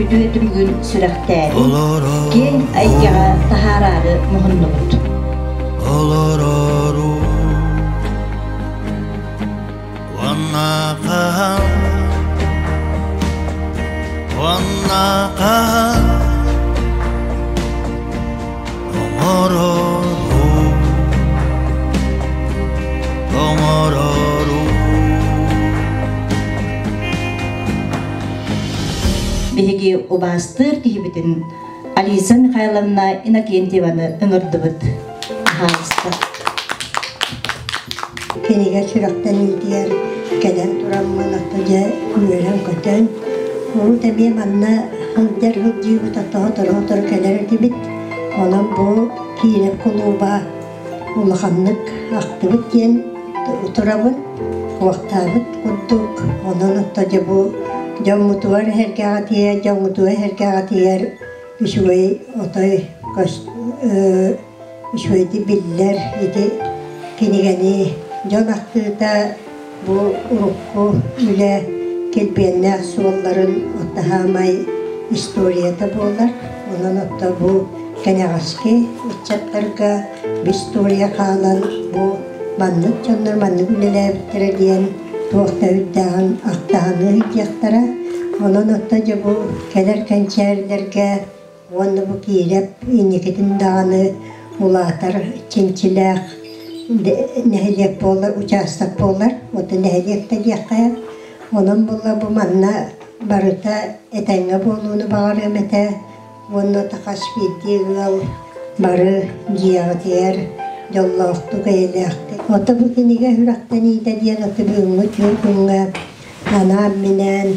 үтүө түмүгүн сүрэхтээри, киэҥ эйгэҕэ таһаараары муһуннубут. Олорору уонна хаһан, уонна хаһан оҥорору, оҥорору. Биһиги убаастыыр киһибитин Алиса Михайловна Иннокентьеваны ыҥырдыбыт. Аһаҕаста. Кинигэ сүрэхтэниитигэр кэлэн тураммын ото дьэ үөрэн-көтөн, урут эмиэ манна сылдьар сылдьыыбыт ото сотору-сотору кэлэр этибит. Онон бу Киирэ кулууба улаханнык ахтыбыт диэн турабын, куохтаабыт курдук. Онон ото дьэ бу дьоммутугар эһэргэҕитигэр, дьоҥҥутугар эһэргэҕитигэр үчүгэй отой үчүгэйдик биллэр ити кинигэни дьон ахтыыта бу урукку үлэ килбиэннээх суолларын оттаһаамай историята буолар. Онон отто бу кэнэҕэски ыччаттарга история хаалан бу маннык дьоннор маннык үлэлээбиттэрэ диэн туох да үрдээҕин ахтаһыныы ыйдыахтара. Онон отто дьэ бу кэлэр кэнчээрилэргэ уонна бу Киирэп инникитин даҕаны улаатар чинчилээх нэһилиэк буолар, учаастак буолар. Оттон нэһилиэк да диэххэ, онон буолла бу манна барыта этэҥҥэ буолууну баҕарыам этэ уонна хас биирдии ыал бары дьиэҕитигэр дьоллоохтук, эйэлээхтик. Ото бу кинигэ сүрэхтэниитэ диэн аты бүгүҥҥү үтүө күҥҥэ анаан-минээн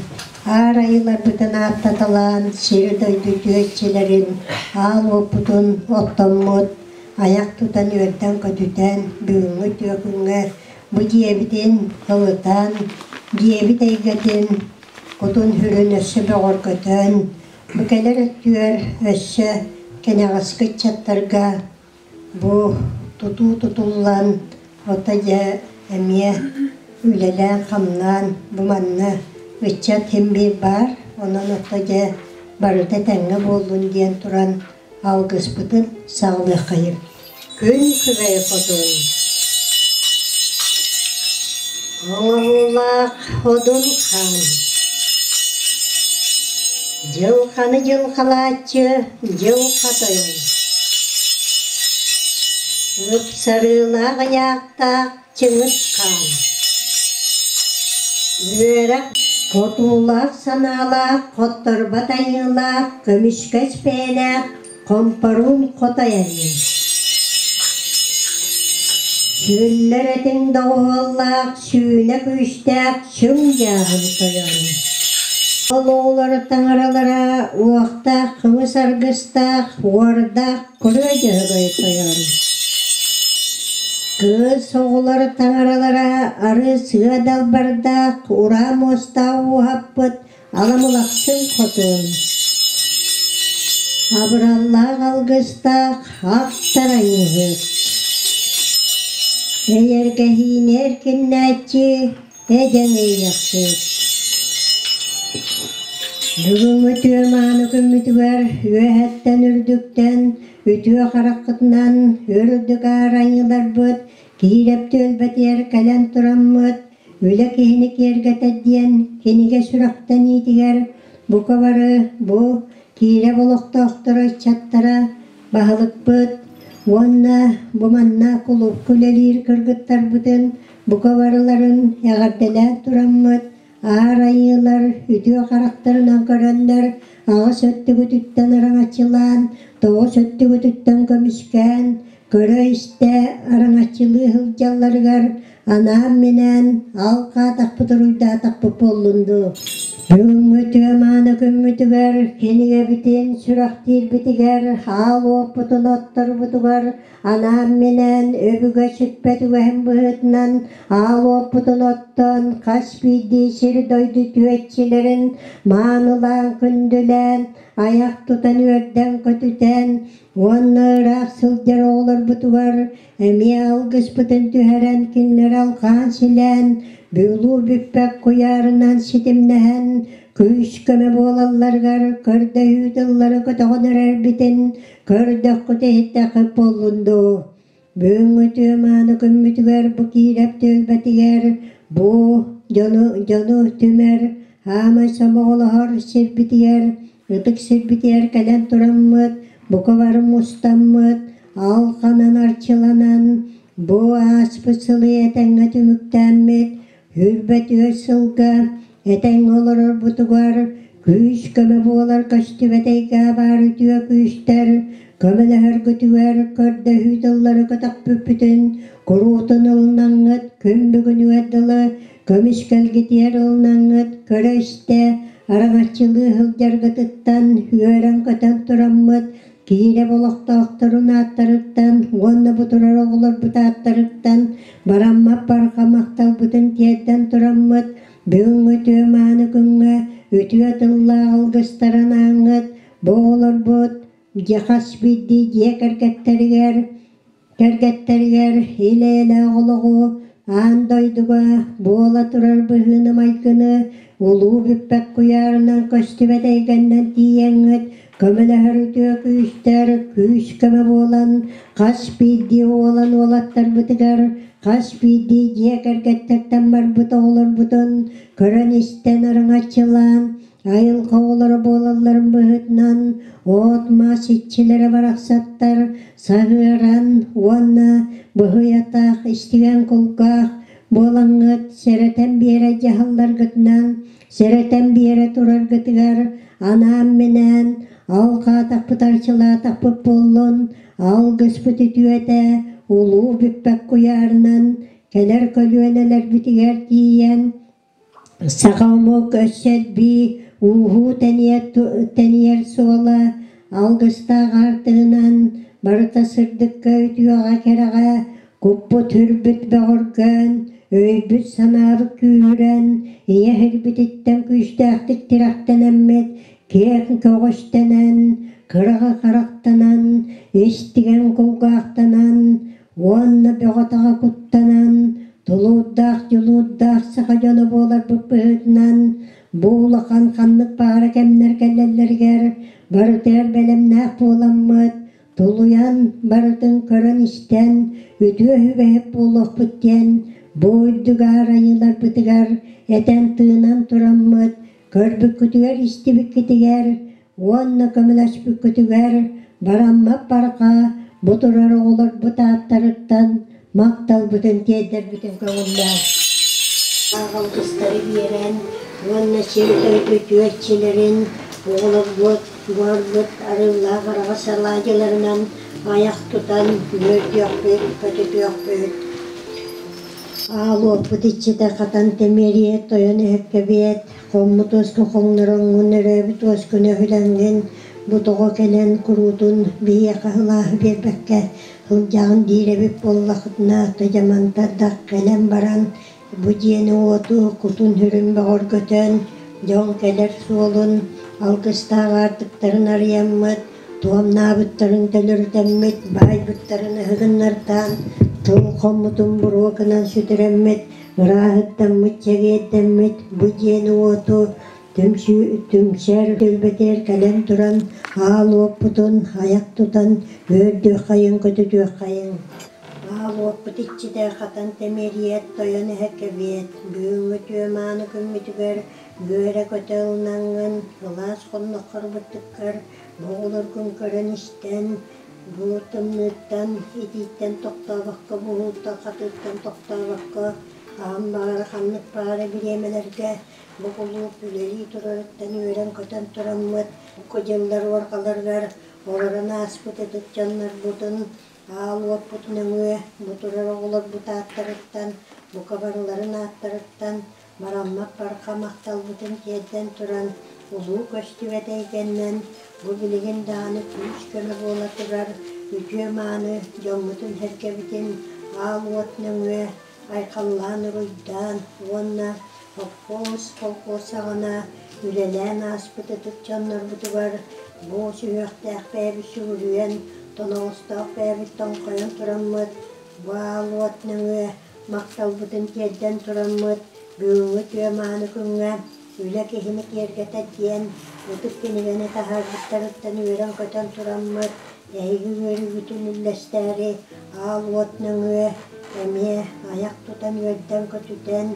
Аар айыыларбытын ааттаталаан, сири-дойду үтүөччүлэрин, аал уоппутун оттоммут, айах тутан үөрдэн-көтүтэн, бүгүҥҥү үтүө күҥҥэ бу дьиэбитин ылытан, дьиэбит эйгэтин кутун-сүрүн өссө бөҕөргөтөн, бу кэлэр өттүгэр өссө кэнэҕэски ыччаттарга бу тутуу тутуллан, ото дьэ эмиэ үлэлээн-хамнаан бу манна ыччат син биир баар, онон ото дьэ барыта этэҥҥэ буоллун диэн туран алгыспытын саҕалыаххайыҥ. Күн күбэй хотун, оҥоһуулаах Одун хаан, дьылханы дьылхалааччы дьылха тойон, ыпсарыылаах ыйаахтаах Чыҥыс хаан, үөрэх хотуулаах санаалаах, хотторбот айыылаах, көмүскэс бэйэлээх Хомпоруун хотой айыы. Сүллэр этиҥ доҕуһуоллаах, сүүнэ күүстээх сүҥ дьааһын тойон. Ол оҕолор таҥаралара уохтаах кымыс аргыстаах, уордаах күрүө дьөһөгөй тойон. Кыыс оҕолор таҥаралара арыы сыа далбардаах, ураа муостаах ууһаппыт Аламылахсын хотун, абыраллаах алгыстаах ахтар айыыһыт, эйэргэһиини эркиннээччи эдьэн ыйыахсыт. Бүгүҥҥү үтүө мааны күммүтүгэр үөһэттэн үрдүктэн үтүө хараххытынан үрдүк аар айыыларбыт Киирэп түөлбэтигэр кэлэн тураммыт Үлэ киһини киэргэтэр диэн кинигэ сүрэхтэниитигэр бука бары бу Киирэп олохтоохторо ыччаттара, баһылыкпыт уонна бу манна кулуупка үлэлиир кыргыттарбытын бука барыларын эҕэрдэлээн тураммыт Аар айыылар үтүө харахтарынан көрөннөр, аҕыс өттүгүтүттэн араҥаччылаан, тоҕус өттүгүтүттэн көмүскээн, көрө-истэ араҥаччылыы сылдьалларыгар анаан-минээн алҕаатахпыт уруйдаатахпыт буоллун дуу. Бүгүҥҥү үтүө мааны күммүтүгэр, кинигэбитин сүрэхтиирбитигэр, хаал уоппутун отторбутугар Анаан-минээн өбүгэ сүппэт үгэһин быһыытынан аал уоппутун оттон, хас биирдии сир-дойду үтүөччүлэрин маанылаан, күндүлээн, айах тутан үөрдэн-көтүтэн уонна ыраах сылдьар оҕолорбутугар эмиэ алгыспытын түһэрэн кинилэри алҕаан-силээн, бүлүү бүппэт куйаарынан ситимнэһэн, Күүс-көмө буолалларыгар көрдөһүү тыллары көтөҕөн эрэрбитин көрдөххүт-иһиттэххит буоллун дуу? Бүгүҥҥү үтүө-мааны күммүтүгэр бу Киирэп түөлбэтигэр бу дьону, дьону түмэр, хаамай сомоҕолоһор сирбитигэр, ытык сирбитигэр кэлэн тураммыт, бука бары мустаммыт, алҕанан арчыланан, бу ааспыт сылы этэҥҥэ түмүктээммит, Үрбэтүө сылга этэҥҥэ олорорбутугар күүс-көмө буолар көстүбэт эйгэ баар үтүө күүстэр көмөлөһөргүтүгэр көрдөһүү тыллары көтөхпүппүтүн куруутун ылынаҥҥыт күн бүгүнүгэр дылы көмүскэлгитигэр ылынаҥҥыт көрө-истэ араҥаччылыы сылдьаргытыттан үөрэн-көтөн тураммыт Киирэ олохтоохторун ааттарыттан уонна бу турар оҕолорбут ааттарыттан бараммат барҕа махталбытын тиэрдэн тураммыт, бүгүҥҥү үтүө мааны күҥҥэ үтүө тыллаах алгыстарын ааҥҥыт, бу оҕолорбут дьэ хас биирдии дьиэ кэргэттэригэр Кэргэттэригэр ил-эйэлээх олоҕу, аан дойдуга буола турар быһыыны-майгыны улуу бүппэт куйаарынан көстүбэт эйгэннэн тиийэҥҥит көмөлөһөр үтүө күүстэр күүс-көмө буолан хас биирдии уолан уолаттарбытыгар, хас биирдии дьиэ кэргэттэртэн барбыт оҕолорбутун көрөн-истэн араҥаччылаан Айылҕа оҕолоро буолалларын быһыытынан от-мас иччилэрэ барахсаттар саһыаран уонна быһый-атах, истигэн кулгаах буолаҥҥыт сэрэтэн биэрэ дьаһалларгытынан, сэрэтэн биэрэ тураргытыгар анаан-минээн алҕаатахпыт арчылаатахпыт буоллун, алгыспыт үтүөтэ улуу бүппэт куйаарынан кэлэр көлүөнэлэрбитигэр тиийэн Саха омук өссө элбии, ууһуу тэнийэр суола алгыстаах аартыгынан барыта сырдыкка, үтүөҕэ, кэрэҕэ куппут-үрбүт бөҕөргөөн, өйбүт-санаабыт күүһүрэн, ийэ сирбититтэн күүстээхтик тирэхтэнэммит, киэҥ көҕүстэнэн, кыраҕы харахтанан, истигэн кулгаахтанан уонна бөҕө-таҕа куттанан, тулуурдаах, дьулуурдаах саха дьоно буоларбыт быһыытынан, бу улахан ханнык баара кэмнэр кэлэллэригэр барытыгар бэлэмнээх буоламмыт, тулуйан барытын көрөн-истэн, үтүө үгэһит буолуохпут диэн бу үрдүк аар айыыларбытыгар этэн-тыынан тураммыт, көрбүккүтүгэр-истибиккитигэр уонна көмөлөспүккүтүгэр бараммат барҕа бу турар оҕолорбут ааттарыттан махталбытын тиэрдэрбитин көҥүллээн алгыстары биэрэн уонна сир-дойду үтүөччилэрин оҕолорбут буорбут арыылаах араҕас алаадьыларынан айах тутан үөрдүөхпүт, көтүтүөхпүт. Аал уоппут иччитэ хатан тэмиэрийэ тойон өһөккөбиэт Хоммут уоска хоҥнороҥҥун, өрөөбүт уоскун өһүлэҥҥин, бу тоҕо кэлэн куруутун биһиэхэ сылааһы биэрбэккэ сылдьаҕын диир эбит буоллахытына, тыдьамантардах кэлэн баран бу дьиэни-уоту кутун-сүрүн бөҕөргөтөн, дьон кэлэр суолун алгыстаах аартыктарын арыйаммыт, туомнаабыттарын төлөрүтэммит, баайбыттарын ыһыгыннартаан, тыл хоммутун буруо гынан сүтэрэммит, Ырааһыттаммыт, чэгиэрдэммит бу дьиэни-уоту түмсүү түмсэр түөлбэтигэр кэлэн туран аал уоппутун айах тутан үөрдүөххэйиҥ, көтүтүөххэйиҥ. Аал уоппут иччитэ хатан тэмиэрийэт, тойон эһэ кэбиэт, бүгүҥҥү үтүө мааны күммүтүгэр үөрэ-көтө ылынаҥҥын, сылаас хонноххор быттыккар бу оҕолоргун көрөн-истэн, Бу тымныыттан, итииттэн тохтообокко, буһууттан, хатыыттан тохтообокко, хаһан баҕарар ханнык баҕарар бириэмэлэргэ бу кулууп үлэлии турарыттан үөрэн-көтөн тураммыт, дьыллар уорҕаларыгар олорон ааспыт ытык дьоннорбутун, аал уоппут нөҥүө бу турар оҕолорбут ааттарыттан, бука барыларын ааттарыттан Бараммат барҕа махталбытын тиэрдэн туран, улуу көстүбэт эйгэннэн бу билигин даҕаны күүс-көмө буола турар үтүө-мааны дьоммутун-сэргэбитин аал уот нөҥүө айхаллаан-уруйдаан уонна холкуос, холкуос саҕана үлэлээн ааспыт ытык дьоннорбутугар бу сүһүөхтээх бэйэбит сүгүрүйэн, тоноҕостоох бэйэбит тоҥхойон тураммыт бу аал уот нөҥүө Махталбытын тиэрдэн тураммыт, бүгүҥҥү үтүө мааны күҥҥэ Үлэ киһини киэргэтэр диэн ытык кинигэни таһаарбыттарыттан үөрэн-көтөн тураммыт, эһиги үөрүүгүтүн үллэстээри аал уот нөҥүө эмиэ айах тутан үөрдэн-көтүтэн,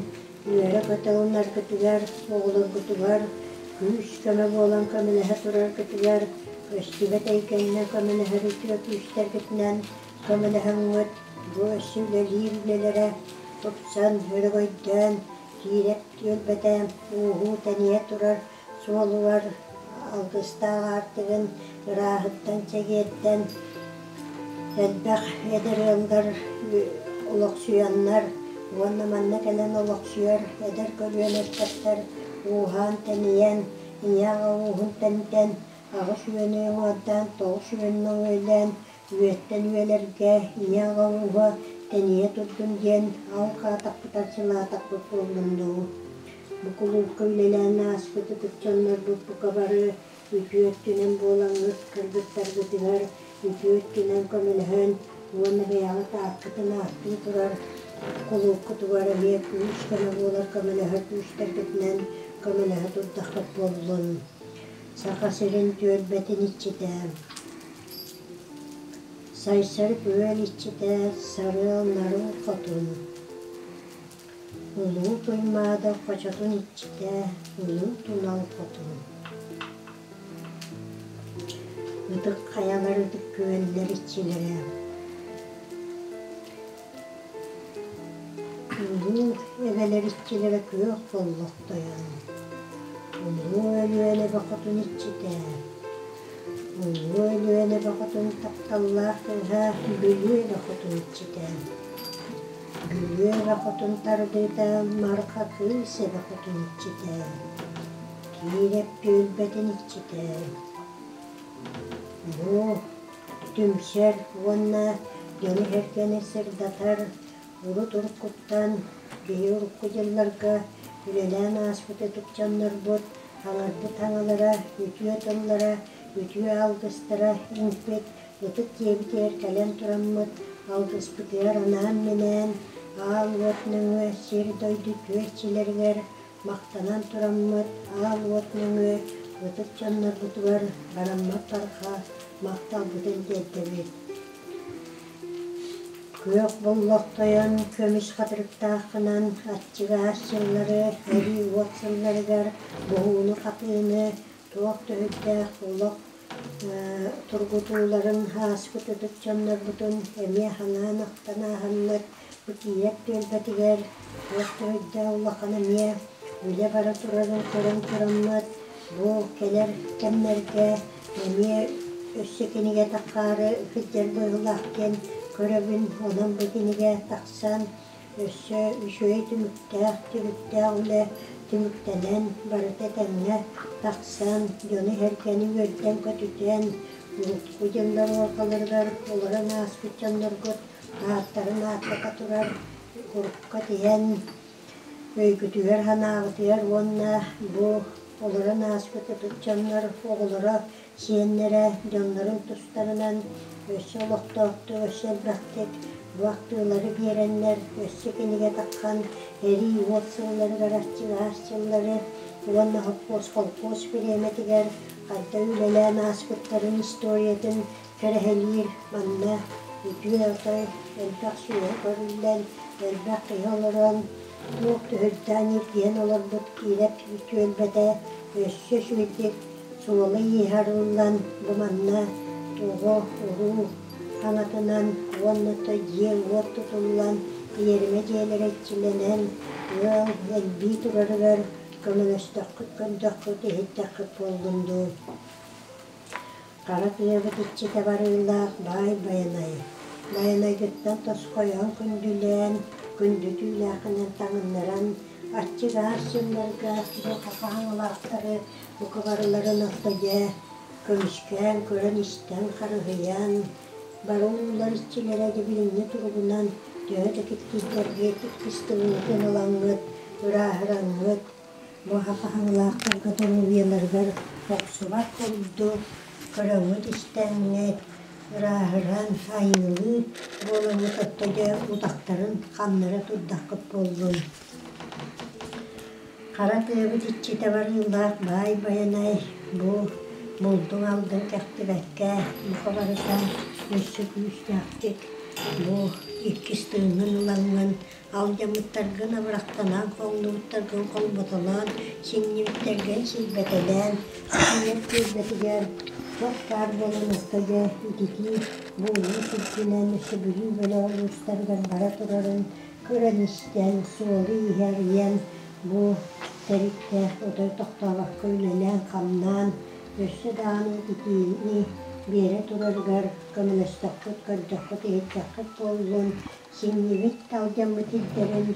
үөрэ-көтө ылынаргытыгар, оҕолоргутугар күүс-көмө буолан көмөлөһө тураргытыгар, көстүбэт эйгэннэ көмөлөһөр үтүө күүстэргитинэн көмөлөһөҥҥүт, бу өссө үлэлиир үлэлэрэ тупсан, өрөгөйдөөн, киирэр түөлбэтэ ууһуу тэнийэ турар суолугар алгыстаах аартыгын ырааһыттан чэгиэрдэн элбэх эдэр ыаллар олохсуйаннар уонна манна кэлэн олохсуйар эдэр көлүөнэ ыччаттар ууһаан тэнийэн ийэ аҕа ууһун тэнитэн аҕыс үөнү уҥуордаан тоҕус үөнү өҥүөлээн Үөттэн үйэлэргэ ийэ аҕа ууһа тэнийэ турдун диэн ал-хаатахпыт арчылаатахпыт буоллун дуу. Бу кулуупка үлэлээн ааспыт ытык дьоннорбут бука бары үтүө өттүнэн буолаҥҥыт кыргыттаргытыгар үтүө өттүнэн көмөлөһөн уонна бэйэҕит ааккытын ааттыы турар кулуупкутугар эмиэ күүс-көмө буолар көмөлөһөр күүстэргитинэн көмөлөһө турдаххыт буоллун. Саха сирин түөлбэтин иччитэ Сайсары күөл иччитэ Сарыал Нарыл хотун, Улуу Туймаада хочотун иччитэ Улуу Тунал хотун, Ытык хайалар ытык күөллэр иччилэрэ, Улуу эбэлэр иччилэрэ күөх боллох тойон, Улуу Өлүөнэ эбэ хотун иччитэ, Улуу Өлүөнэ эбэ хотун тапталлаах кыыһа Бүлүү эбэ хотун иччитэ, Бүлүү эбэ хотун тардыыта Марха кыыс эбэ хотун иччитэ, Киирэп түөлбэтин иччитэ. Бу түмсэр уонна дьону-сэргэни сырдатар урут-уруккуттан биһи урукку дьылларга үлэлээн ааспыт ытык дьоннорбут аҥарбыт аҥалара, үтүө тыллара, үтүө алгыстара иҥпит ытык дьиэбитигэр кэлэн тураммыт алгыспытыгар анаан-минээн аал уот нөҥүө сир-дойду үтүө иччилэригэр махтанан тураммыт аал уот нөҥүө ытык дьоннорбутугар бараммат барҕа махталбытын тиэрдэбит. Күөх боллох тойон көмүс хатырыктааххынан аччыгаас сыллары, өрүү уот сылларыгар буһууну-хатыыны, туох төһүттээх олох тургутууларын ааспыт ытык дьоннорбутун эмиэ санаан ахтан ааһаннар бу Киев түөлбэтигэр туох төһүйдээх улахан эмиэ үлэ бара турарын көрөн тураммыт бу кэлэр кэмнэргэ эмиэ өссө кинигэ таххаары сылдьар быһыылаах диэн көрөбүн. Онон бу кинигэ тахсан өссө үчүгэй түмүктээх түбүктээх үлэ түмүктэнэн барыта этэҥҥэ тахсан дьону-сэргэни үөрдэн-көтүтэн урукку дьыллар уорҕаларыгар олорон ааспыт дьонноргут ааттарын ааттата турар урукка тиһэн өйгүтүгэр-санааҕытыгар уонна бу олорон ааспыт ытык дьоннор оҕолоро, сиэннэрэ дьоннорун тустарынан өссө олохтоохтук, өссө элбэхтик бу ахтыылары биэрэннэр, өссө кинигэ таххан эрии уот сылларыгар арчылаһар сыллары уонна холкуос холкуос бириэмэтигэр хайда үлэлээн ааспыттарын историятын кэрэһэлиир манна үтүө отой элбэх сүөһү көрүллэн, элбэх киһи олорон, туох түһүлтээн илгиһэн олорбут Киирэп түөлбэтэ өссө үчүгэйдик суола-ииһэ арыллан, бу манна оҕо, уруу хаҥатынан уонна то дьиэ-уот тутуллан, иэримэ дьиэлэрэ иччилэнэн, ыал элбии турарыгар көмөлөстөххүт, көрдөххүт, иһиттэххит буоллун дуу. Хара тыабыт иччитэ барыылаах баай Байанай. Байанайгыттан тосхойон күндүлээн, күндү түүлээхинэн таҥыннаран, аччык аар сылларга бу хахаһаҥалаахтары бука барыларын орто дьэ көмүскээн, көрөн-истэн, харыһыйан, бары уулар иччилэрэ дьэ билиҥҥи туругунан төһө да киттийдэргит, кыстыгыҥҥытын ылаҥҥыт, ырааһыраҥҥыт, Бу хахаһыылаахтарга доруобуйаларыгар охсубат курдук көрөҥҥүт-истэҥҥит, ырааһыран, айыылыы буолаҥҥыт отто дьэ утахтарын ханнара турдаххыт буоллун. Хара тыабыт иччитэ барыылаах баай Байанай бу булдуҥ алдын кэхтибэккэ, бука барыта өссө күүстээхтик бу иккис тыыҥҥын ылаҥҥын, алдьаммыттаргын абырахтанан, хоҥнубуттаргын холботолоон, сиҥнибиттэргин силбэтэлээн, киирэр түөлбэтигэр туох баар буолан орто дьэ ититии бу улуус үрдүнэн өссө Бүлүү бөлөх улуустарыгар бара турарын көрөн-истэн, суолу-ииһи арыйан, бу тэрилтэ отой тохтообокко үлэлээн-хамнаан, өссө даҕаны итиини биэрэ турарыгар көмөлөстөххүт, көрдөххүт-иһиттэххит буоллун, сиҥнибит, алдьаммыт ирдэрин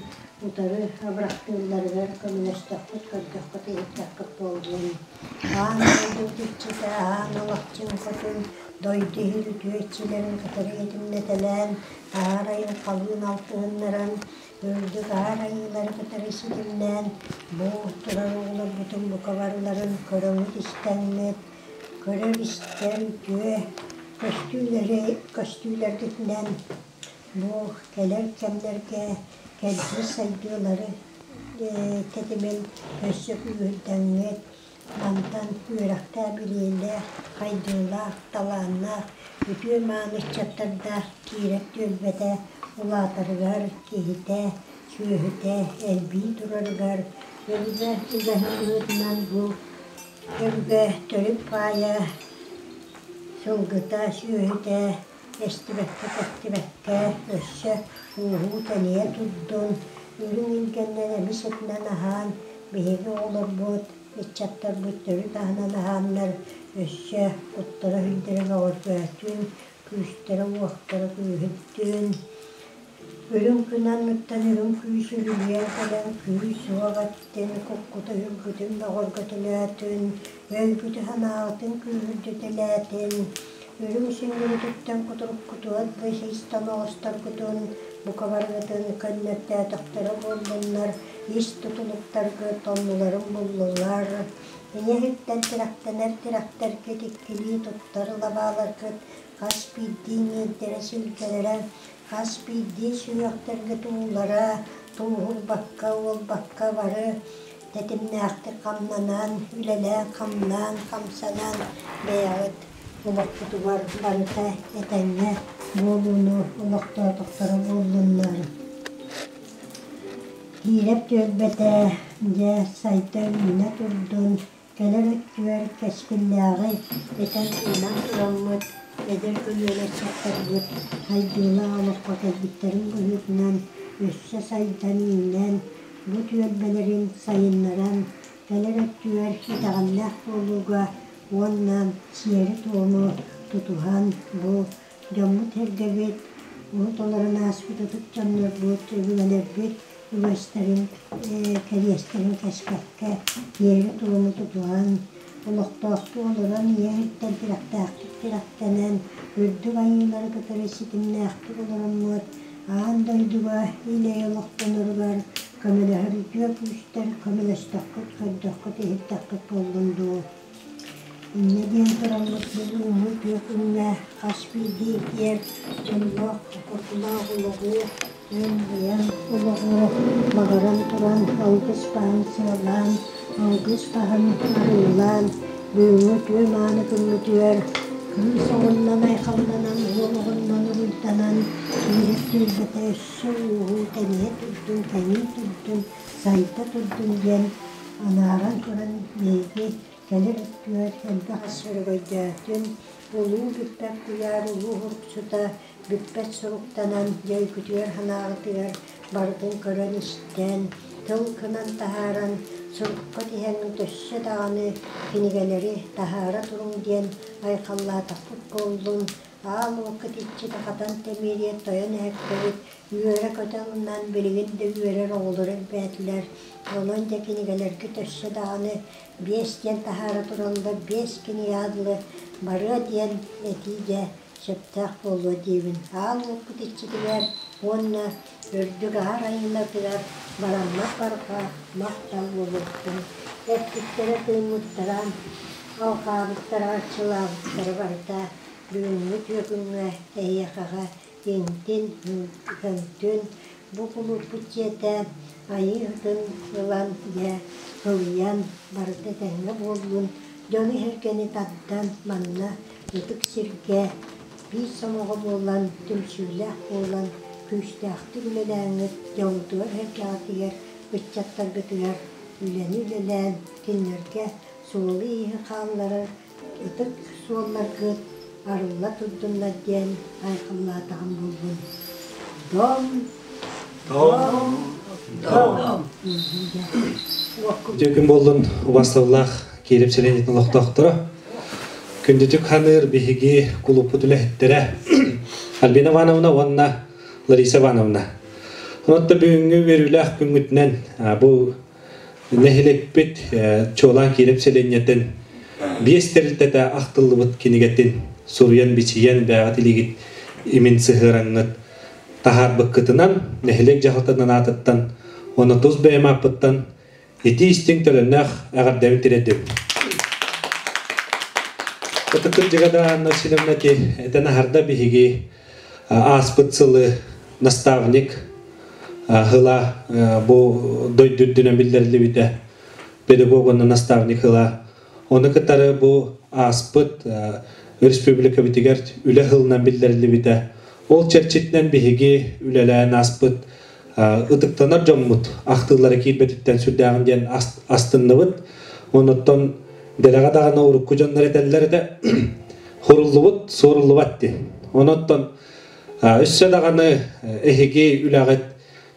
утары абырахтыылларыгар көмөлөстөххүт, көрдөххүт-иһиттэххит буоллун. Аан дойду иччитэ аан олохчун хотун дойду иһин үтүө иччилэрин кытары этимнэтэлээн, аар айылҕалыын алтыһыннаран, үрдүк аар айыылары кытары ситимнээн, бу турар оҕолорбутун бука барыларын көрөҥүт-истэҥҥит, көрөр-истэр үтүө көстүүлэри көстүүлэргитинэн бу кэлэр кэмнэргэ кэлбит сайдыылары тэтимин өссө күүһүрдэҥҥит, Мантан үөрэхтээх, билиилээх, хайдыылаах, талааннаах, үтүө-мааны ыччаттардаах Киирэп түөлбэтэ улаатарыгар, киһитэ, сүөһүтэ элбии турарыгар өбүгэ үгэһин быһыытынан бу өбүгэ төрүт баайа, сылгыта, сүөһүтэ эстибэккэ-тэстибэккэ өссө ууһуу-тэнийэ турдун, үрүҥ илгэннэн эмис этинэн аһаан, биһиги оҕолорбут, ыччаттарбыт төрүт аһынан аһааннар өссө куттара-сүрдэрэ бөҕөргөөтүн, күүстэрэ-уохтара күүһүрдүн. Үрүҥ күн анныттан үрүҥ күүс үрүлүйэн кэлэн күүс-уох эттин, куккута-үргүтүн бөҕөргөтөлөөтүн, өйгүтү-санааҕытын күүһүрдүтэлээтин, үрүҥ сүнньүгүтүттэн кутуруккутугар быыс оҕустаргытын бука барыгытын көннөртөөтөхтөрө буоллуннар, ис тутулуктаргыт оннуларын буллулар. Ийэ иһиттэн тирэхтэнэр тирэхтэргит иккилии туттар лабааларгыт хас биирдии ньиэрдэрэ сүлгэлэрэ, хас биирдии сүһүөхтэргэ туулара, тууһурбакка, уолбакка бары тэтимнээхтик хамнанан, үлэлээн-хамнаан, хамсанан бэйэҕит олохпутугар барыта этэҥҥэ буолууну олохтоотохторо буоллуннар. Киирэп түөлбэтэ дьэ сайда үүнэ турдун, Кэлэр өттүгэр кэскиллээҕи этэн-тыынан тураммыт, эдэр көлүөнэ ыччаттарбыт сайдыылаах олоххо кэлбиттэрин быһыытынан өссө сайдан-үүнэн, бу түөлбэлэрин сайыннаран, кэлэр өттүгэр итэҕэллээх буолууга уонна сиэри-туому тутуһан бу дьоммут-сэргэбит, урут олорон ааспыт ытык дьоннорбут, өбүгэлэрбит үгэстэрин, кэриэстэрин кэспэккэ, тиэри-туому тутуһан, олохтоохтук олорон ийэ иһиттэн тирэхтээхтик тирэхтэнэн, үрдүк айыылары кытары ситимнээхтик олороммут, аан дойдуга ил-эйэ олохтоноругар көмөлөһөр үтүө күүстэр көмөлөстөххүт, көрдөххүт, иһиттэххит буоллун дуу. Инньэ диэн тураммыт бүгүҥҥү үтүө күҥҥэ хас биирдии киэр дьоллоох, кутулаах олоҕу, эн-бэйэҥ олоҕу баҕаран туран алгыс баһын сыалаан, алгыс баһын арыылаан, бүгүҥҥү үтүө мааны күммүтүгэр кыыс оҕуннан айхалланан, уол оҕуннан уруйданан, киирэр түөлбэтэ өссө ууһуу тэнийэ турдун, кэҥии турдун, сайда турдун диэн анааран туран биһиги кэлэр өттүгэр элбэх өрөгөйдөөтүн, улуу бүппэт куйаар улуу уһуксута бүппэт суруктанан дьөйгүтүгэр-санааҕытыгар барытын көрөн-истэн, тыл гынан таһааран, сурукка тиһэн өссө даҕаны кинигэлэри таһаара туруҥ диэн айхаллаатахпыт буоллун, аал уокка иччитэ хатан тэмиэрийэ тойон эһэккэбит үөрэ-көтө ылынан билигин да үөрэр оҕолоро элбээтилэр. Онон дьэ кинигэлэргит өссө даҕаны биэс диэн таһаара тураллар, биэс кинигэ адлы барыа диэн этии дьэ сөптөөх буолуо диибин. Аал уоппут иччитигэр уонна үрдүк аһар айыыларыгар бараммат барҕа махтал буолуохтун. Эппиттэрэ тыыммыттара, алҕаабыттара, арчылаабыттара барыта бүгүҥҥү үтүө күҥҥэ эһиэхэҕэ иҥтин, көҥтүн, Бу кулууппут дьиэтэ Айыы ыһытын ылан дьэ ылыйан барыта этэҥҥэ буоллун, дьону иһэргэни тардан манна ытык сиргэ биир сомоҕо буолан, түмсүүлээх буолан күүстээхтик үлэлээҥҥит дьоҥҥутугар иһэргэҕитигэр, ыччаттаргытыгар үлэни үлэлээн кинилэргэ суолу-ииһи хаалларар ытык суолларгыт арылла турдуннар диэн айхаллаатаҕым буоллун. Дом! Дом! Дом! Үтүө күн буоллун убастабыллаах Кириэп сэлиэнньэтин олохтоохторо. Күндүтүк ханыыр биһиги кулууппут үлэһиттэрэ Альбина Ивановна уонна Лариса Ивановна. Онон бүгүҥҥү үөрүүлээх күҥҥүтүнэн бу Нэһилиэкпит чуолаан Киирэп сэлиэнньэтин биэс тэрилтэтэ ахтыллыбыт кинигэтин суруйан-бичийэн бэйэҕит илиигит имин сыһыараҥҥыт таһаарбыккытынан нэһилиэк дьаһалтатын аатыттан уонна тус бэйэм ааппыттан итии-истиҥ төлөннөөх эҕэрдэбин тириэрдэбин. Ытык Дьыгада Анна Васильевна этэн аһарда биһиги ааспыт сылы наставник ыла бу дойду үрдүнэн биллэриллибитэ педагог уонна наставник ыла ону кытары бу ааспыт республикабытыгар үлэ сылынан биллэриллибитэ ол чэрчитинэн биһиги үлэлээн ааспыт ытыктанар дьоммут ахтыылара киирбэтиттэн сүрдээҕин диэн астынныбыт онуттан дэлэҕэ даҕаны урукку дьоннор этэллэр этэ хуруллубут суоруллубат дии онуттан Өссө даҕаны эһиги үлэҕит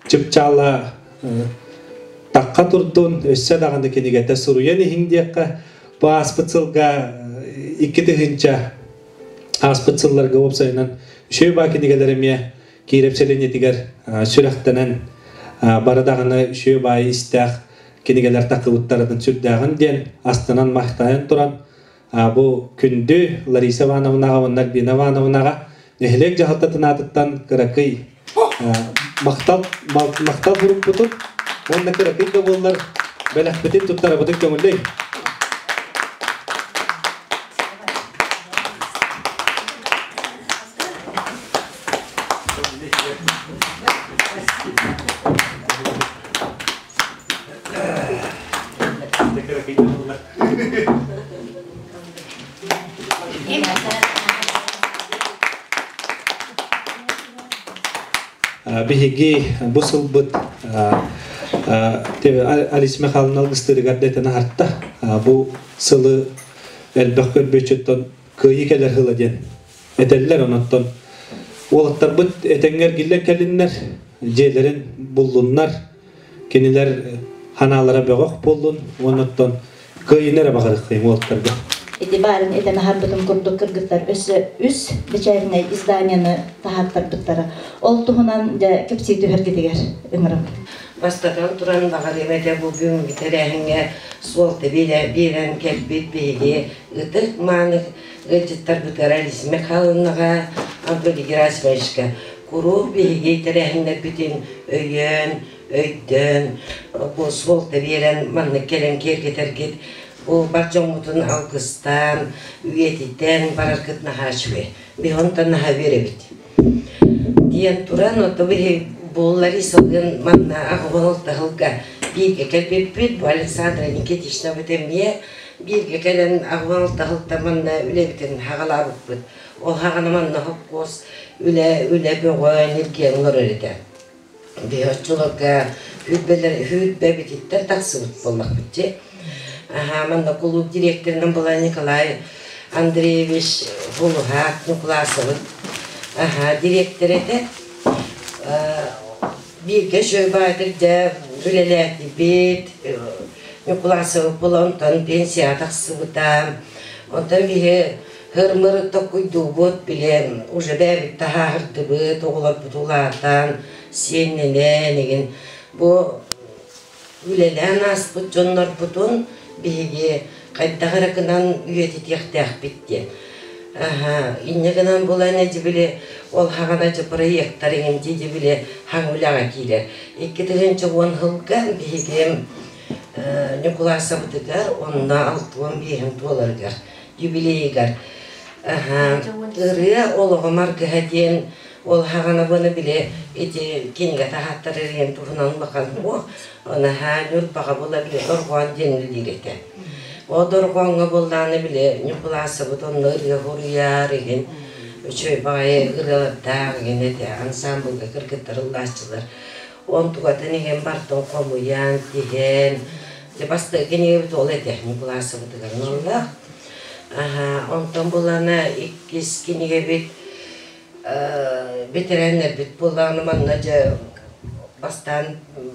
чыпчаала тахха турдун, өссө даҕаны кинигэтэ суруйан иһиҥ диэххэ, бу ааспыт сылга 2000 ааспыт сылларга уопсайынан үчүгэй баа кинигэлэр эмиэ Киирэп сэлиэнньэтигэр сүрэхтэнэн бары даҕаны үчүгэй баайы истээх кинигэлэр таххыбыттарытын сүрдээҕин диэн астынан махтайан туран Бу күндү Лариса Ивановнаҕа уонна Альбина Ивановнаҕа нэһилиэк дьаһалтатын аатыттан кыракый махтал махтал сурукпутун уонна кыракый да буоллар бэлэхпитин туттарабытын көҥүллэй. Биһиги бу сылбыт Алис Михайловна алгыстыырыгар да этэн аһарта. Бу сылы элбэх көрбүөччүттэн кыайыы кэлэр сыла диэн этэллэр. Онон уолаттарбыт этэҥҥэ эргиллэн кэлиннэр, дьиэлэрин буллуннар, Кинилэр ханаалара бөҕөх буоллун уонна оттон кыайыыны эрэ баҕарыаххайым уолаттарга. Ити баарын этэн аһарбытым курдук кыргыттар өссө үс бэчээтинэй изданияны таһааттарбыттара. Ол туһунан дьэ кэпсии түһэргитигэр ыҥырабын. Бастатан туран баҕарыам этэ бу бүгүҥҥү тэрээһиҥҥэ суолта биэрэн кэлбит биһиги ытык мааны ыалдьыттарбытыгар Алиса Михайловнаҕа, Анатолий Герасимовичка куруук биһиги тэрээһиннэрбитин өйөөн, өйдөөн, бу суолта биэрэн маннык кэлэн киэргэтэргит, бу бар дьоммутун алгыстаан, үйэтитэн бараргыт наһаа үчүгэй. Биһи онтон наһаа үөрэбит. Диэн туран, ото биһи бу Ларисалыын манна аҕабын сылга бииргэ кэлбиппит, бу Александра Никитичнабыт эмиэ бииргэ кэлэн аҕабын сылта манна үлэбитин хаҕалаабыппыт. Ол хаҕана манна хопкуос үлэ үлэ бөҕө ньиргийэн олорор этэ. Биһи оччолорго үүрбэлэр үүрбэбититтэн тахсыбыт буоллахпыт дии. Аһаа манна кулууп директорынан была Николай Андреевич Хулуһаак Ньукулаасабыт аһаа директор этэ. Бииргэ үчүгэй баайдыр дьэ үлэлээтибит. Ньукулаасабыт була онтон пенсияҕа тахсыбыта. Онтон биһи Һыр-мыр токуйдуубут, билэн, уже бэйэбит таһааһырдыбыт, оҕолорбут улаатан, сиэннэнэн игин бу үлэлээн ааспыт дьоннорбутун биһиги хайдах эрэ гынан үйэтитиэхтээхпит диэн. Аһа, инньэ гынан булан эдьи били ол хаҕана дьэ проектар иҥин дии били хаҥ үлэҕэ киирэр. 2010 сылга биһиги Ньукулаасабытыгар онно 65 туоларыгар юбилейыгар ырыа олоҕум аргыһа диэн Ол хаҕана буона били ити кинигэ таһааттарар иһин туһунан улахан суох. Наһаа Ньурбаҕа була били дорҕоон диэн үлэлиир этэ. Ол дорҕооҥҥо буоллаҕына били Ньукулаасабыт онно ырыа хоруйар игин үчүгэй баҕайы ырыалардаах игин этэ. Ансаамбылга кыргыттар ыллааччылар. Онтукатын иһин бартын хомуйан, тиһэн, дьэ бастакы кинигэбит ол этэ Ньукулаасабытыгар наллаах. Онтон булана иккис кинигэбит бэтэрээннэрбит буоллаҕына манна дьэ бастаан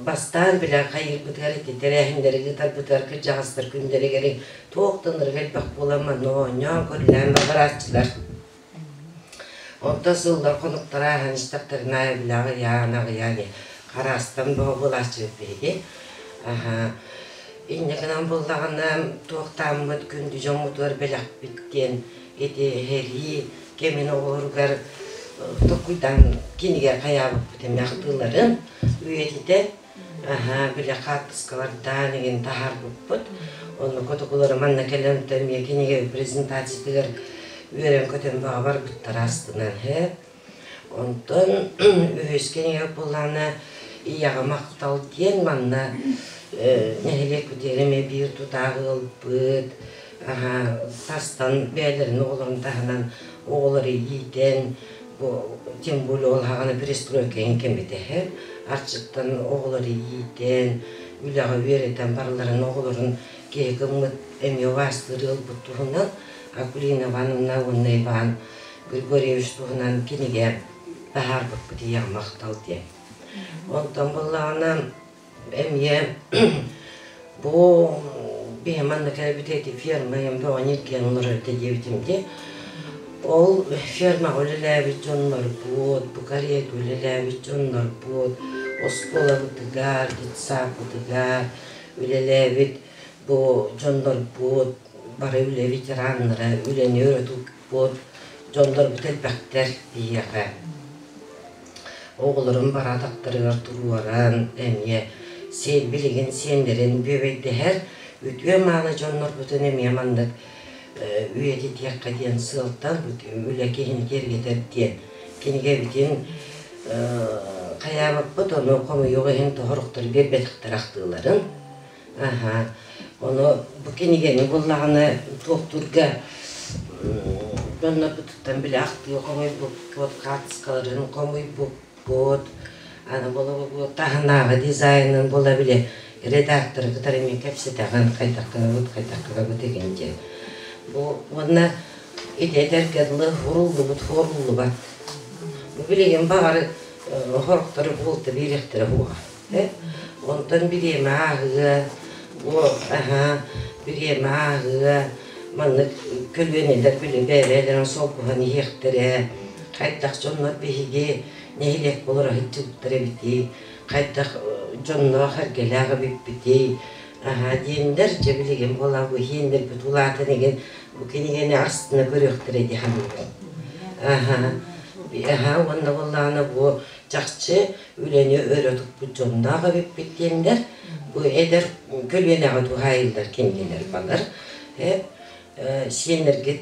бастаан билэ хайыырбытыгар ити тэрээһиннэри ыытарбытыгар кырдьаҕастар күннэригэр туох да ынырык элбэх буолан манна оонньоон көрүлээн барааччылар. Онтон сыллар хонуктара ааһан истэхтэринэ били аҕыйаан аҕыйаан хараастан бөҕө буолааччыбыт биһиги. Инньэ гынан буоллаҕына туохтааммыт күндү дьоммутугар бэлэхпит диэн ити сэрии кэмин оҕолоругар толкуйдаан кинигэ хайаабыппыт эмиэ ахтыыларын үйэтитэн били хаартыскалардаан игин таһаарбыппыт. Онно котокулары манна кэлэн эмиэ кинигэ презентациятыгар үөрэн-көтөн баҕа барбыттара астынан һэ. Онтон үһүс кинигэ буоллаҕына «Ийэҕэ махтал» диэн манна нэһилиэкпитигэр эмиэ биир тутаах ыалбыт, тастан бэйэлэрин оҕолорун таһынан оҕолору иитэн, бу тем более ол аҕана перестройка иһин кэмитэһэ, арчыттан оҕолору иитэн, үлэҕэ үөрэтэн барыларын оҕолорун киһи гыммыт эмиэ убаастыыр ыалбыт туһунан Акулина Ивановна уонна Иван Григорьевич туһунан кинигэ таһаарбыппыт ийэҕэ махтал диэн. Онтон буоллаҕына эмиэ бу биһи манна кэлбит эти ферма бөҕөнү илгиэн олорор этэ диэбитим дии. Ол фермаҕа үлэлээбит дьоннорбут, бу карьерга үлэлээбит дьоннорбут, оскуолабытыгар, детсадпытыгар үлэлээбит бу дьоннорбут, бары үлэ ветераннара, үлэни өрө туппут дьоннорбут элбэхтэр биһиэхэ. Оҕолорун бараатахтарыгар туруоран эмиэ билигин сиэннэрин бүөбэйдэһэр үтүө-мааны дьоннорбутун эмиэ маннык үйэтитиэххэ диэн сыалтан үлэ киһини киэргэтэр диэн кинигэбитин хайаабаппыт, ону хомуйуох иһин тоһоруктар биэрбэтэхтэр ахтыыларын. Аһа, ону бу кинигэни буллаҕына туохтуурга дьоннорбутуттан били ахтыы хомуйбуппут, хаартыскаларын хомуйбуппут, аны бу таһынааҕы дизайнын була били редакторы кытары эмиэ кэпсэтэҕин, хайдах гынабыт, хайдах гынабыт игин диэн. Бу уонна ити этэргэ дылы уруллубут хуоруллубат. Бу билигин баҕар хорохтору буолта биэриэхтэрэ буоҕа. Онтон бириэмэ ааһыа, бу аһа бириэмэ ааһыа, маннык көлүөнэлэр били бэйэ-бэйэлэрин солбуһан иһиэхтэрэ, хайдах дьоннор биһиги нэһилиэк олоро сылдьыбыттар эбитий, хайдах дьонноох эргэлээх эбиппитий, аһа диэннэр дьэ билигин буолан бу иһиэннэрбит улаатан игин бу кинигэни астына көрүөхтэрэ дии саныыбын. Аһа, аһа уонна буоллаҕына бу чахчы үлэни өрө туппут дьонноох эбиппит диэннэр бу эдэр көлүөнэҕэ туһаайыллар кинилэр балар сиэннэргит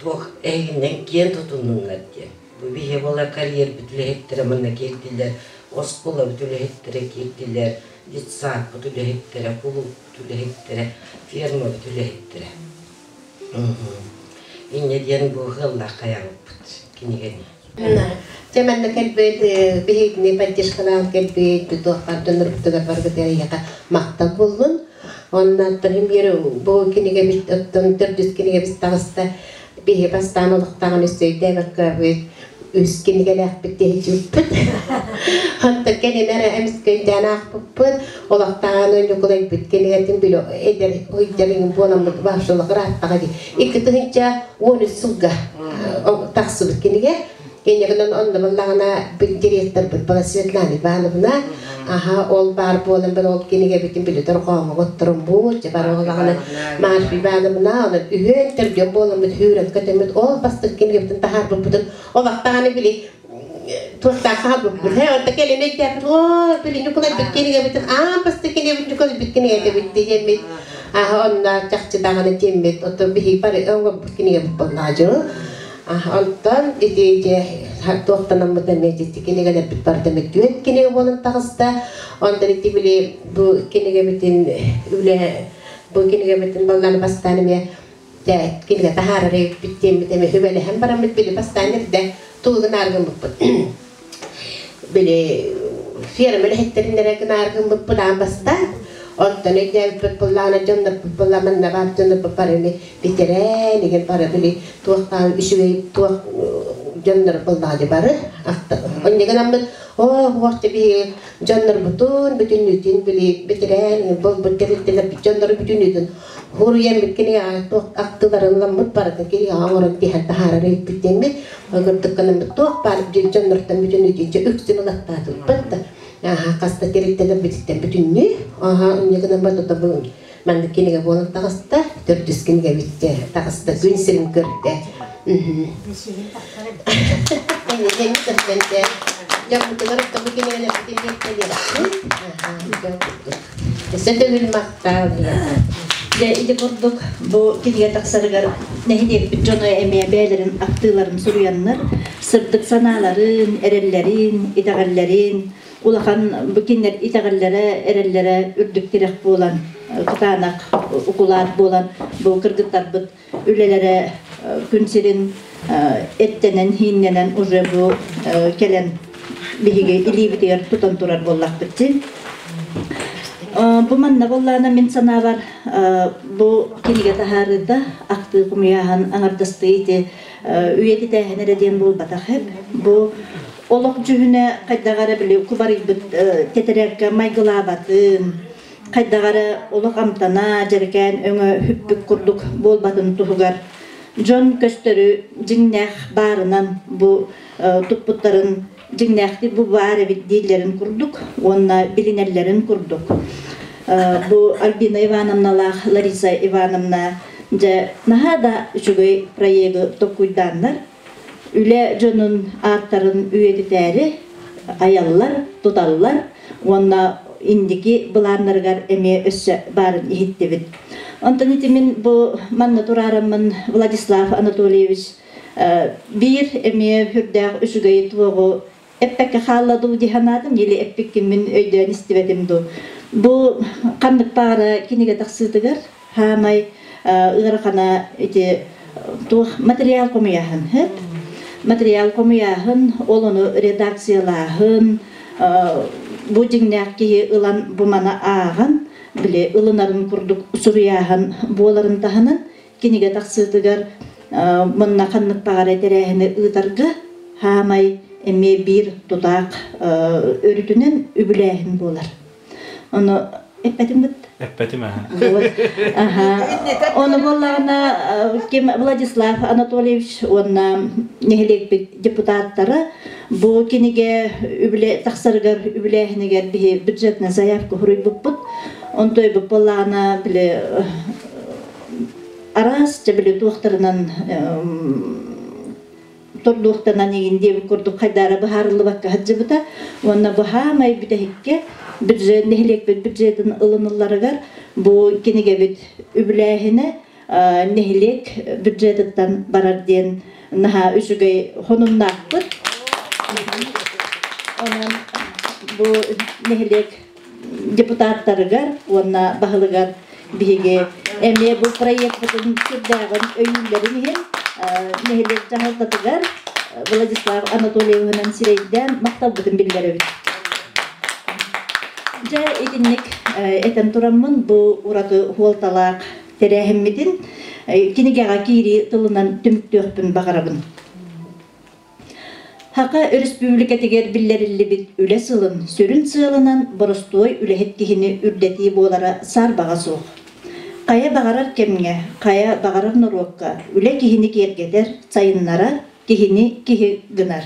туох эһигиннэн киэн тутуннуннар диэн. Бу биһи буолар карьербит үлэһиттэрэ манна киирдилэр, оскуолабыт үлэһиттэрэ киирдилэр, детсадпыт үлэһиттэрэ, кулууппут үлэһиттэрэ, фермабыт үлэһиттэрэ. Инньэ диэн бу ыаллаах хайаабыппыт кинигэни. Дьэ манна кэлбит биһигини поддержкалаан кэлбит туохпар дьоннорбутугар барбытыгар эйиэхэ махтал буоллун. Онно биир бу кинигэбит оттон төрдүс кинигэбит таҕыста. Биһи бастаан олохтооҕун өссө өйдөөбөккө үс кинигэлээхпит диэччиппит. Онтон кэлин эрэ эмискэ өйдөөн аахпыппыт. Олохтооҕун Ньукулайбыт кинигэтин билэ эдэр ыйдарыҥ буоламмыт вообще ырааттаҕа дии. 2013 сылга тахсыбыт кинигэ. Кэннигинэн онно буллаҕына директорбыт была Светлана Ивановна, аха ол баар буолан бир ол кинигэбитин били дорҕооҥҥо отторуммут, дьэ бар оҕолаҕына Марфа Ивановна, онон үһүөн төрдүөн буоламмыт хүүрэн көтөммүт ол бастык кинигэбитин таһаарбыппытын олохтоҕына били туохтаах хаалбыппыт. Һэ, онто кэлин өйдөөппүт, оо, били Ньукулайбыт кинигэбитин аан бастык кинигэбит Ньукулайбыт кинигэбит диэммит, аха онно чахчы даҕаны диэммит, оттон биһиги бары оҥорбут кинигэбит буоллаҕа дьыл. Онтон ити туохтанаммыт эмиэ ити кинигэлэрбит барыта түөрт кинигэ буолан таҕыста. Онтон ити били бу кинигэбитин үлэ бу кинигэбитин балланы бастаан эмиэ кинигэ таһаарар эбиппит диэммит эмиэ үбэлэһэн бараммыт били бастаан эрдэ тугу гынааргыммыппыт. Били ферма үлэһиттэрин гынааргыммыппыт аан бастаан. Онтон өйдөөбүппүт буллаҕына дьоннорбут булла манна баар дьоннорбут бары эми бэтэрээн игин бары били туохтаан үчүгэй туох дьоннор буллаҕа бары онньа гынаммыт оо уохта биһиги дьоннорбутун бүтүннүүтүн били бэтэрээн буолбут тэрилтэлэрбит дьоннору бүтүннүүтүн хуруйаммыт кинигэҕэ туох актыларын ламмыт барытын кинигэҕэ оҥорон тиһэн таһаарар эбиппит диэммит кырдык гынаммыт туох баар дьоннортон бүтүннүүтүн дьэ үксүн ылаттаатыбыт да хаста тэрилтэлэрбититтэн бүтүннүү аха инньэ гынан барыта бу маннык кинигэ буолан таҕыста төрдүс кинигэбит таҕыста күн сирин көрдө дьоммутугар бу кинигэлэрбитин биэртэлиэхпит өссө төгүл махтал Дьэ ити курдук бу кинигэ тахсарыгар нэһилиэкпит дьоно эмиэ бэйэлэрин актыыларын суруйаннар сырдык санааларын, эрэллэрин, итэҕэллэрин улахан бу кинилэр итэҕэллэрэ, эрэллэрэ үрдүк тирэх буолан, кытаанах укулаат буолан бу кыргыттарбыт үлэлэрэ күн сирин эттэнэн, хииннэнэн уже бу кэлэн биһиги илиибитигэр тутан турар буоллахпыт дии. Бу манна буоллаана мин санаабар бу кинигэ таһаарыыта ахтыы хомуйааһын аҥардастыы ити үйэтитээһин эрэ диэн буолбатах бу олох дьүһүнэ хайдах эрэ били кубарыйбыт тэтэрээккэ майгылаабатын хайдах эрэ олох амтана дьэрэкээн өҥө хүппүт курдук буолбатын туһугар дьон көстөрү дьиҥнээх баарынан бу туппуттарын дьиҥнээхтик бу баар эбит дииллэрин курдук уонна билинэллэрин курдук бу Альбина Ивановналаах Лариса Ивановна дьэ наһаа да үчүгэй проегы толкуйдааннар үлэ дьонун ааттарын үйэтитээри айаллар, туталлар уонна инники былааннарыгар эмиэ өссө баарын иһиттибит. Онтон ити мин бу манна тураараммын Владислав Анатольевич биир эмиэ сүрдээх үчүгэй туоҕу эппэккэ хаалла дуу дии санаатым или эппиккин мин өйдөөн истибэтим дуу. Бу ханнык баара кинигэ тахсыытыгар хаамай ыарахана ити туох материал хомуйааһын хэп материал хомуйааһын ол ону редакциялааһын бу дьиҥнээх киһи ылан бу маны ааҕан били ылынарын курдук суруйааһын буоларын таһынан кинигэ тахсыытыгар манна ханнык баҕара тэрээһини ыытарга хаамай эмиэ биир тутаах өрүтүнэн үбүлээһин буолар. Ону эппэтим быт? Эппэтим аха. Аха. Ону буоллаҕына ким Владислав Анатольевич уонна нэһилиэкпит депутаттара бу кинигэ үбүлэ тахсарыгар үбүлээһинигэр биһи бюджетная заявка хуруйбуппут. Онтой бу буоллаҕына били араас дьэ били туохтарынан тордуохтанан игин диэбит курдук хайдаара быһаарыллыбакка сылдьыбыта уонна бу хаамай бүтэһиккэ бюджет нэһилиэкпит бюджетын ылынылларыгар бу кинигэбит үбүлээһинэ нэһилиэк бюджетыттан барар диэн наһаа үчүгэй хонуннаахпыт. Онон бу нэһилиэк депутаттарыгар уонна баһылыгар биһиги эмиэ бу проекпытын сүрдээҕин өйүүллэрин иһин нэһилиэк дьаһалтатыгар Владислав Анатольевиһынан сирэйдээн махталбытын биллэрэбит. Дьэ итинник этэн тураммын бу ураты хуолталаах тэрээһиммитин кинигэҕэ киирии тылынан түмүктүөхпүн баҕарабын. Саха Өрөспүүбүлүкэтигэр биллэриллибит Үлэ сылын сүрүн сыалынан боростуой үлэһит киһини үрдэтии буолара саарбаҕа суох. Хайа баҕарар кэмҥэ, хайа баҕарар норуокка үлэ киһини киэргэтэр, сайыннарар, киһини киһи гынар.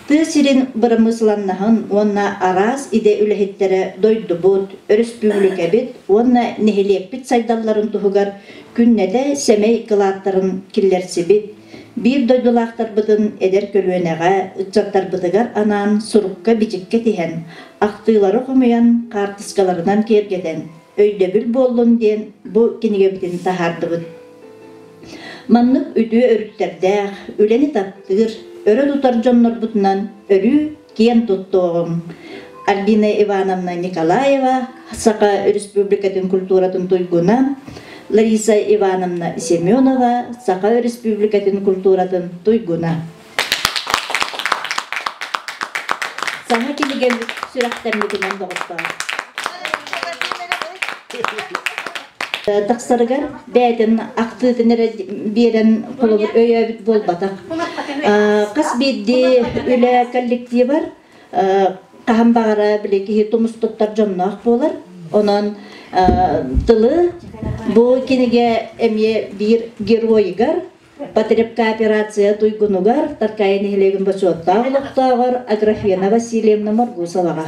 Тыа сирин бырамыысыланнаһын уонна араас идэ үлэһиттэрэ дойдубут, өрөспүүбүлүкэбит уонна нэһилиэкпит сайдалларын туһугар күннэтэ сэмэй кылааттарын киллэрсибит, Биир дойдулаахтарбытын эдэр көлүөнэҕэ, ыччаттарбытыгар анаан сурукка-бичиккэ тиһэн, ахтыылары хомуйан, хаартыскаларынан киэргэтэн, өйдөбүл буоллун диэн бу кинигэбитин таһаардыбыт. Маннык үтүө өрүттэрдээх, үлэни таптыыр, өрө тутар дьоннорбутунан өрүү киэн туттуоҕуҥ. Альбина Ивановна Николаева, Саха Республикатын культуратын туйгуна, Лариса Ивановна Семенова, Саха Республикатын культуратын туйгуна. Саҥа кинигэбит сүрэхтэммитинэн доҕоттоор. Тахсарыгар бэйэтин актыытын эрэ биэрэн холобур өйөөбүт буолбатах. Хас биирдии үлэ коллективар хаһан баҕара били киһи тумус туттар дьонноох буолар. Онон тылы бу кинигэ эмиэ биир геройыгар Потребкооперация туйгунугар Таркаайы нэһилиэгин бочуоттаах олохтооҕор Аграфена Васильевна Моргусоваҕа.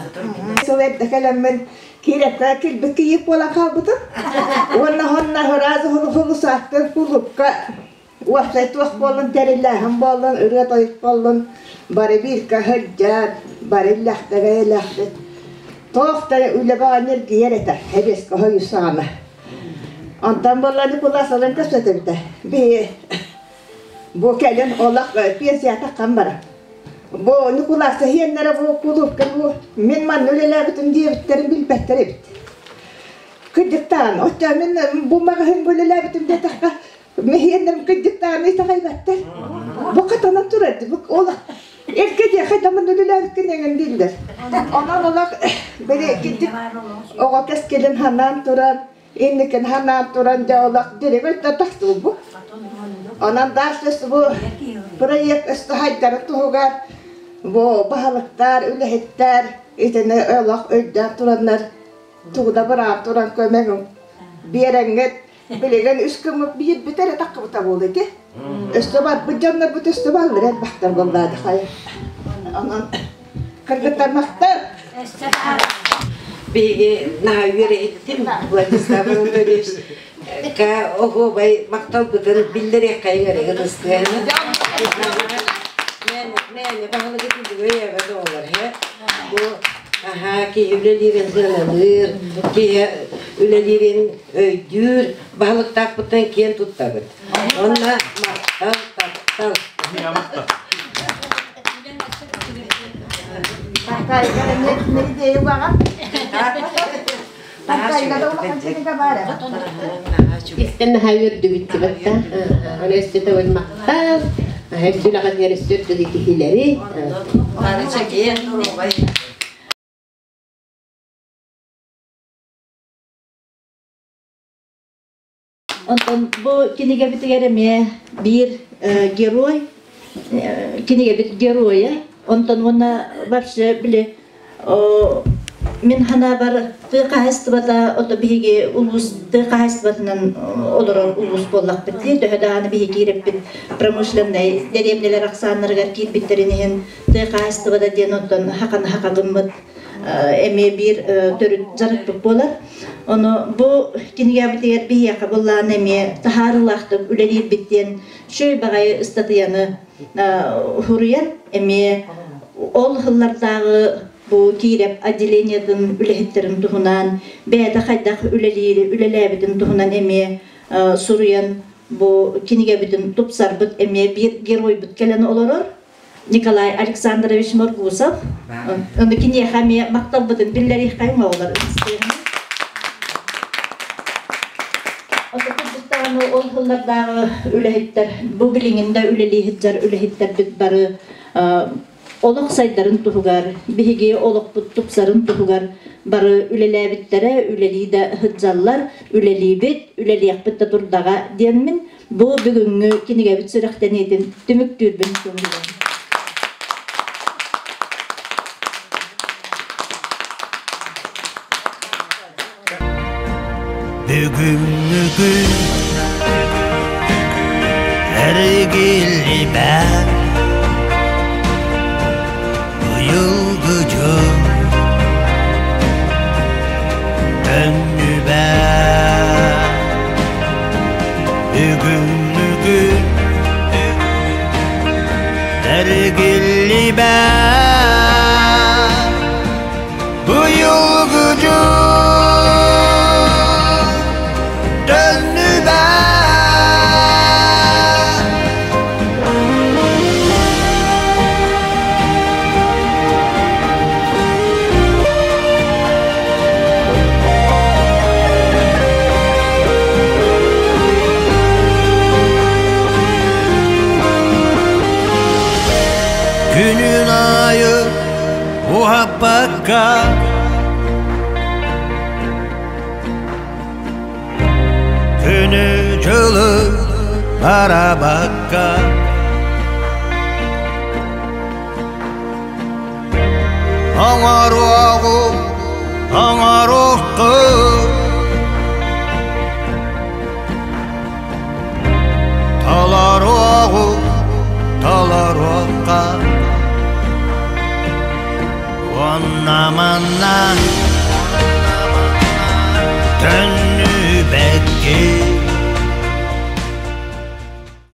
Сыл эрдэ кэлэммин киирэттэ килбит кийиит буолан хаалбытым. Уонна хонна сразу хулусааттан кулуупка уопсай туох буоллун тэриллээһин буоллун, ырыа-тойук буоллун бары бииргэ сылдьан, бары иллэхтэ-бэйэлээхтик туох да үлэ баҕа ньиргийэр этэ, хэбиэскэ хойусаҕана. Онтон буолла Николас Алын көстөтөбүтэ. Би бу кэлин олох пенсията хам бара. Бу Николас иһиэннэрэ бу кулуупка бу мин манна үлэлээбитим диэбиттэрин билбэттэр эбит. Кырдьыктаан, оччо мин бу маҕаһыын үлэлээбитим диэтэххэ, миһиэннэрим кырдьыктаан итэҕэйбэттэр. Бу хатанан турар, бу олох Эргэ диэхэ да манна үлэлээбиккин эҥин дииллэр. Онон олох били кирдик оҕо кэскилин ханаан туран, инникин ханаан туран дьэ олох дириҥ да тахсыбыт. Онон дальше бу проект өстөһайдарын туһугар бу баһылыктар, үлэһиттэр итини олох өйдөөн тураннар тугу да быраап туран көмөҥүн биэрэҥҥит Билигин үс күммүт биир бүтэр эрэ таххыбыта буолуо ити. Өстө барбыт дьоннорбут өстө баллар элбэхтэр буоллаады хайа. Онон кыргыттар махтал. Биһиги наһаа үөрэһиттим Владислав Анатольевич ка оһуобай махталбытын биллэриэххэйиҥ эрэ ытыстыаһына. Мээнэ баһылыгы түбүгэй эбэ оҕолор һэ. Бу аһаа киһи үлэлиирин сыаналыыр, киһи үлэлиирин өйдүүр баһылыктаахпыттан киэн туттабыт. Онно махтал, таптал. Истэн наһаа үөрдүбүт тибэтта. Аны өссө төгүл махтал. Өссө өссө үрдүк киһилэри. Онтон бу кинигэбитигэр эмиэ биир герой, кинигэбит геройа, онтон уонна вообще били мин ханаабар тыа хаһаайыстыбата ото биһиги улуус тыа хаһаайыстыбатынан олорор улуус буоллахпыт дии төһө даҕаны биһиги киириппит промышленнай дэриэбинэлэр ахсааннарыгар киирбиттэрин иһин тыа хаһаайыстыбата диэн оттон хакан хакагыммыт эмиэ биир төрүт дьарыкпыт буолар. Ону бу кинигэбитигэр биһиэхэ былаан эмиэ таһаарыылаахтык үлэлиирбит диэн үчүгэй баҕайы ыстатыйаны суруйан эмиэ ол сыллардааҕы бу Киирэп отделениетын үлэһиттэрин туһунан бэйэтэ хайдах үлэлиири үлэлээбитин туһунан эмиэ суруйан бу кинигэбитин тупсарбыт эмиэ биир геройбут кэлэн олорор. Николай Александрович Моргусов. Ону киниэхэ эмиэ махталбытын биллэриэххэйиҥ оҕолор ытыстыаһын. Даҕаны ол сыллардааҕы үлэһиттэр, бу билиҥин да үлэлии сылдьар үлэһиттэрбит бары олох сайдарын туһугар, биһиги олохпут тупсарын туһугар бары үлэлээбиттэрэ, үлэлии да сылдьаллар, үлэлиибит, үлэлиэхпит да турдаҕа диэммин Бу бүгүҥҥү кинигэбит сүрэхтэниитин түмүктүүрбүн көҥүллээн. Бүгүҥҥү күн эргиллибэт быйылгы дьыл төннүбэт Бүгүҥҥү эргиллибэт быйылгы дьыл төннүбэт. Күнүн айы уһаппакка Күнү дьылы барабакка Оҥоруоҕу оҥоруохху Толоруоҕу толоруохха Уонна манна